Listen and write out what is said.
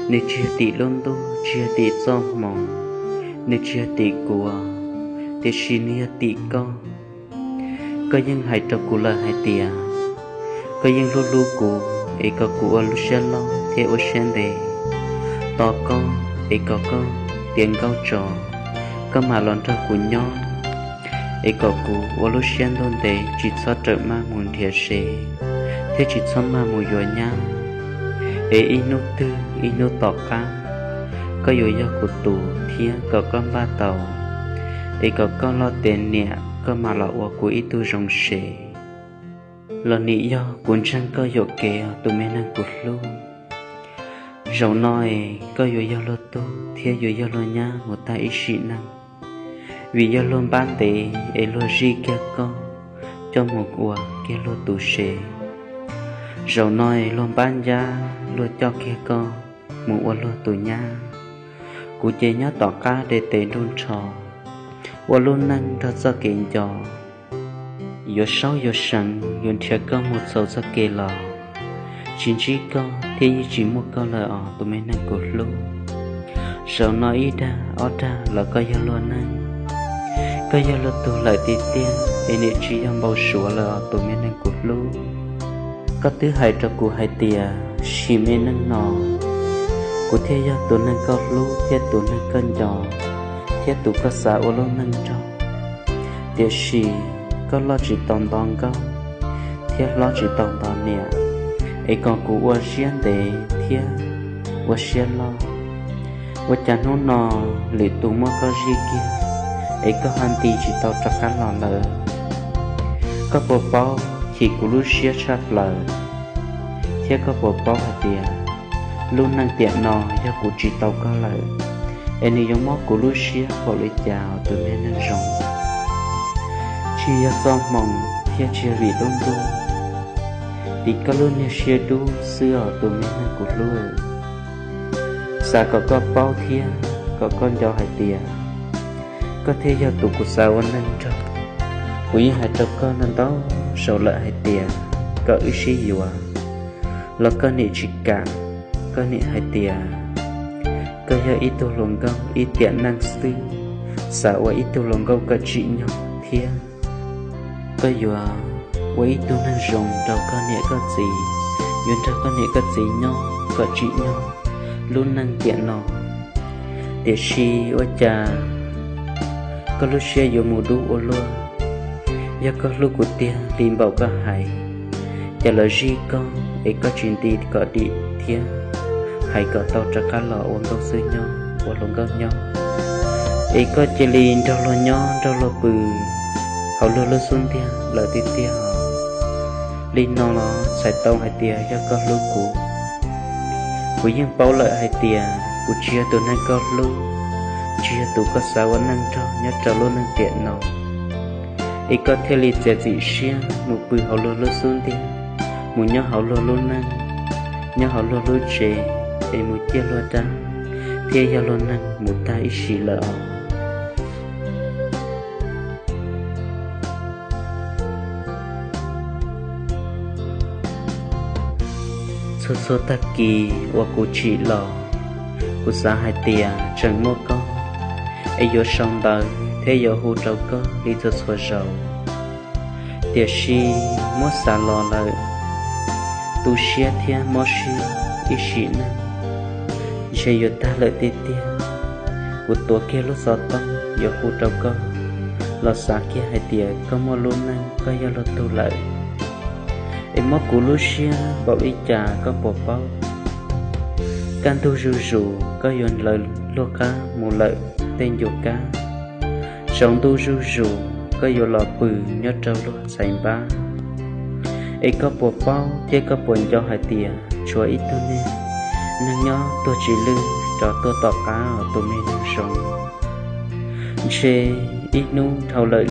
Nws tsis yog tim lub ntuj, tsis yog tim txoj hmoov, nws tsis yog tim kuv, tiam sis nws yog tim koj. Koj yeej hais rau kuv lawm hais tias koj yeej hlub hlub kuv, es kom kuv ua lub siab loj thiab ua siab ntev tos koj, es kom koj tiav nkauj tso, koj mam los nrog kuv nyob, es kom kuv ua lub siab ntuj ntev tsis txhob rawm maj mus nrhiav sev, thiab tsis txhob maj mus yuav nyab. Es ib hnub twg ib hnub tom qab, koj yuav yog kuv tus thiab kom koj npaj tau, es kom koj loj tiav niam koj mam los ua kuv ib tug zoo sev. Los nim yog kuv ntseeg koj yuam kev os tus me neeg kuv hlub. Zaum no es koj yuav yog luag tug thiab yuav yog luag nyab mus tag ib sim neej, vim yog luag npab ntev es luag zij kiag koj coj mus ua kiag luag tus sev. Zaum no es luag npab ncab luag coj kiag koj mus ua luag tus nyab. Kuv ces nyob tom qab de tes nruj nrho, ua lub neej nrog txoj kev nco, yuav saub yuav seev yuav nrhiav koj mus txhaus txoj kev los tsis ntsib koj thiab yeej tsis muaj koj lawm os tus me neeg kuv hlub. Zaum no ib dag ob dag los koj yog luag neej, koj yog luag tug lawm tiag tiag es nim tsis yog npau suav lawm os tus me neeg kuv hlub. Koj twb hais rau kuv hais tias sim me neej no kuv thiaj yog tus neeg koj hlub thiab tus neeg koj nco thiab tus koj xav ua lub neej nrog. Tiam sis koj loj tsis tau nto nkauj thiab hlob tsis tau nto niam, es kom kuv ua siab ntev thiab ua siab loj. Ua cas hnub no lwm tus muab koj zij kiag, es koj ho nti tsis tau rov qab los lawm? Koj puas paub chim kuv lub siab tshaj plaws, thiab koj puas paub hais tias lub neej tiam no yog kuv tsis tau koj lawm, es nws yuav mob kuv lub siab npaum li cas os tus me neeg zoo? Tsis yog txoj hmoov thiab tsis yog vim lub ntuj, tim koj lub niag siab dub xwb os tus me neeg kuv hlub. Xav kom koj paub thiab kom koj nco hais tias koj thiaj yog tus kuv xav ua neej nrog. Kuv yeej hais rau koj ntau ntau zaus lawm hais tias kom wb sib yuav, los koj nim tsis kam. Koj nim hais tias koj yog ib tug hluas nkauj ib tiam neej xwb, xav ua ib tug hluas nkauj kom tsim nyog thiab koj yuav ua ib tug neeg zoo rau koj niam koj txiv, yuav nrog koj niam koj txiv nyob kom tsim nyog lub neej tiam no. Tiam sis ua cas koj lub siab yuav mus dub ua luaj? Yog koj hlub kuv tiag li npaum koj hais, cas lawv zij koj es koj tsis nti kom dim thiab hais kom tau rov qab los ua nkauj xwb nyob, ua hluas nkauj nyob, es koj cia li nrog luag nyob nrog luag pw hauv luag lub xub ntiag lawm tiag tiag. Li no los txhais tau hais tias yog koj hlub kuv. Kuv yeej paub lawm hais tias kuv tsis yog tus neeg koj hlub, tsis yog tus koj xav ua neej nrog nyob rau lub neej tiam no, es koj thiaj li txiav txim siab mus pw hauv luag lub xub ntiag, mus nyob hauv luag lub neej, nyob hauv luag lub tsev, es mus ciaj luag dab thiab yog luag neeg mus tag ib sim lawm os. Txhua txhua tag kis uas kuv tsim los, kuv xav hais tias tseem muaj koj, es yuav sau ntawv thiab yuav hu rau koj li txhua txhua zaus. Tiam sis muab xav los lawm, tu siab thiab mob siab ib sim neej, ntshe yuav tag lawm tiag tiag. Kuv tuav kiag lub xov tooj yuav hu rau koj, los xav kiag hais tias koj muaj lub neej koj yog luag tug lawm. Es mob kuv lub siab npaum li cas koj puas paub? Kaj ntug zuj zus koj yuav lawv luag qab mus lawm tej ncua kab. Tsaus ntuj zuj zus koj yuav los pw nyob rau luag txhais npab. Es koj puas paub thiab koj puas nco hais tias tshuav ib tug neeg, neeg nyob tuag tsis lwj rov tuaj tom qab os tus me neeg zoo. Ntshe ib hnub dhau lawm